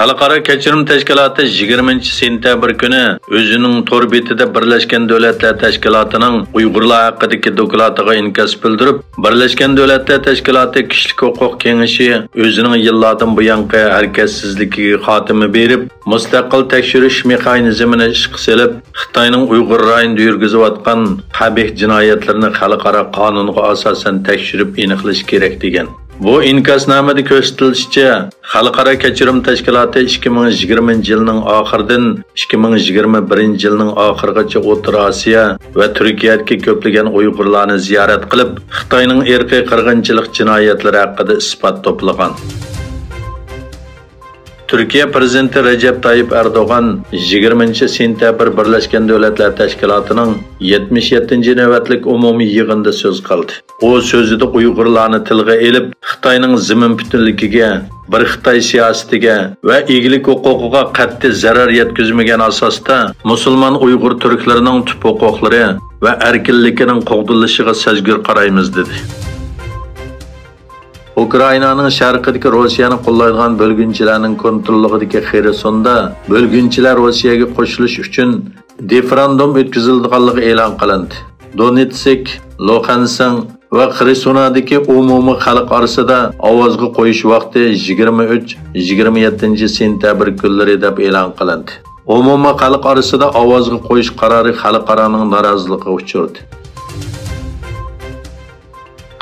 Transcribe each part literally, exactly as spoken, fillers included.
خەلقئارا كەچۈرۈم تەشكىلاتى يىگىرمىنچى سېنتەبىر كۈنى ئۆزىنىڭ تور بېتىدە بىرلەشكەن دۆلەتلەر تەشكىلاتىنىڭ ئۇيغۇرلار ھەققىدىكى دوكلاتىغا ئىنكاس بىلدۈرۈپ، بىرلەشكەن دۆلەتلەر تەشكىلاتى كىشىلىك ھوقۇق كېڭىشى ئۆزىنىڭ يىللاردىن بۇيانقى ھەرىكەتسىزلىكىگە خاتىمە بېرىپ، مۇستەقىل تەكشۈرۈش مېخانىزمىنى ئىشقا سېلىپ، خىتاينىڭ ئۇيغۇر رايونىدا يۈرگۈزۈۋاتقان قەبىھ جىنايەتلىرىنى خەلقئارا قانۇنغا ئاساسەن تەكشۈرۈپ ئېنىقلىشى كېرەك، دېگەن. بۇ ئىنكاسنامىدە كۆرسىتىلىشىچە، خەلقئارا كەچۈرۈم تەشكىلاتى ئىككى مىڭ يىگىرمىنچى يىلنىڭ ئاخىرىدىن ئىككى مىڭ يىگىرمە بىرىنچى يىلنىڭ ئاخىرىغىچە ئوتتۇرا ئاسىيا ۋە تۈركىيەدىكى كۆپلىگەن ئۇيغۇرلارنى زىيارەت قىلىپ، خىتاينىڭ ئىرقىي قىرغىنچىلىق جىنايەتلىرى ھەققىدە ئىسپات توپلىغان. تۈركىيە پىرېزىدېنتى رەجەپ تايىپ ئەردوغان يىگىرمىنچى سېنتەبىر بىرلەشكەن دۆلەتلەر تەشكىلاتىنىڭ يەتمىش يەتتىنچى نۆۋەتلىك ئومۇمىي يىغىنىدا سۆز قىلدى. ئۇ سۆزىدە ئۇيغۇرلارنى تىلغا ئېلىپ، خىتاينىڭ زېمىن پۈتۈنلۈكىگە، بىر خىتاي سىياسىتىگە ۋە ئىگىلىك ھوقۇقىغا قەتئىي زەرەر يەتكۈزمىگەن ئاساستا مۇسۇلمان ئۇيغۇر تۈركلىرىنىڭ تۈپ ھوقۇقلىرى ۋە ئەركىنلىكىنىڭ قوغدىلىشىغا سەزگۈر قارايمىز، دېدى. ئۇكرائىنانىڭ شەرقىدىكى روسىيەنى قوللايدىغان بۆلگۈنچىلەرنىڭ كونتروللۇقىدىكى خېرسوندا بۆلگۈنچىلەر روسىيەگە قوشۇلۇش ئۈچۈن رېفېراندۇم ئۆتكۈزۈلىدىغانلىقى ئېلان قىلىندى. دونېتسك، لۇخانسك ۋە خېرسونادىكى ئومۇمىي خەلق ئارىسىدا ئاۋازغا قويۇش ۋاقتى يىگىرمە ئۈچ، يىگىرمە يەتتىنچى سېنتەبىر كۈنلىرى دەپ ئېلان قىلىندى. ئومۇمىي خەلق ئارىسىدا ئاۋازغا قويۇش قارارى خەلقئارانىڭ نارازىلىقىغا ئۇچرىدى.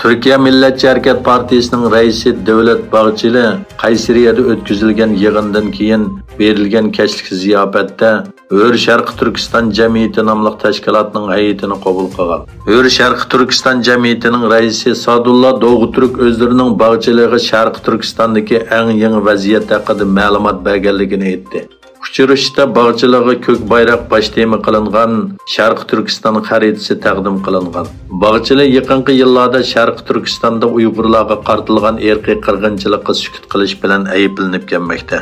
تۈركىيە مىللەتچى ھەرىكەت پارتىيىسىنىڭ رەئىسى دەۋلەت باغچىلى قەيسىرىيەدە ئۆتكۈزۈلگەن يىغىندىن كېيىن بېرىلگەن كەچلىك زىياپەتتە ھۆر شەرقىي تۈركىستان جەمئىيىتى ناملىق تەشكىلاتنىڭ ھەيئىتىنى قوبۇل قىلغان. ھۆر شەرقىي تۈركىستان جەمئىيىتىنىڭ رەئىسى سادۇللا دوغۇتۈرك ئۆزلىرىنىڭ باغچىلىغا شەرقىي تۈركىستاندىكى ئەڭ يېڭى ۋەزىيەت ھەققىدە مەلۇمات بەرگەنلىكىنى ئېيتتى. ئۇچرىشىشتا باغچىلىغا كۆك بايراق باش تېما قىلىنغان شەرقىي تۈركىستان خەرىتىسى تەقدىم قىلىنغان. باغچىلى يېقىنقى يىللاردا شەرقىي تۈركىستاندا ئۇيغۇرلارغا قارىتىلغان ئىرقىي قىرغىنچىلىققا سۈكۈت قىلىش بىلەن ئەيىبلىنىپ كەلمەكتە.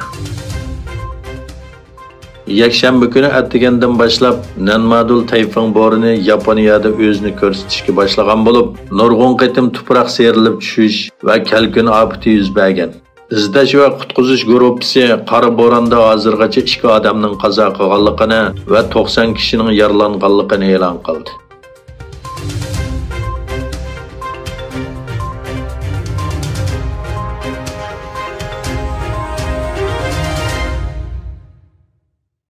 يەكشەنبە كۈنى ئەتىگەندىن باشلاپ نەنمادۇل تەيفۇڭ بورىنى ياپونىيەدە ئۆزىنى كۆرسىتىشكە باشلىغان بولۇپ، نۇرغۇن قېتىم تۇپراق سىيرىلىپ چۈشۈش ۋە كەلكۈن ئاپىتى يۈز بەرگەن. ئىزدەش ۋە قۇتقۇزۇش گۇرۇپپىسى قارا بوراندا ھازىرغىچە ئىككى ئادەمنىڭ قازا قىلغانلىقىنى ۋە توقسان كىشىنىڭ يارىلانغانلىقىنى ئېلان قىلدى.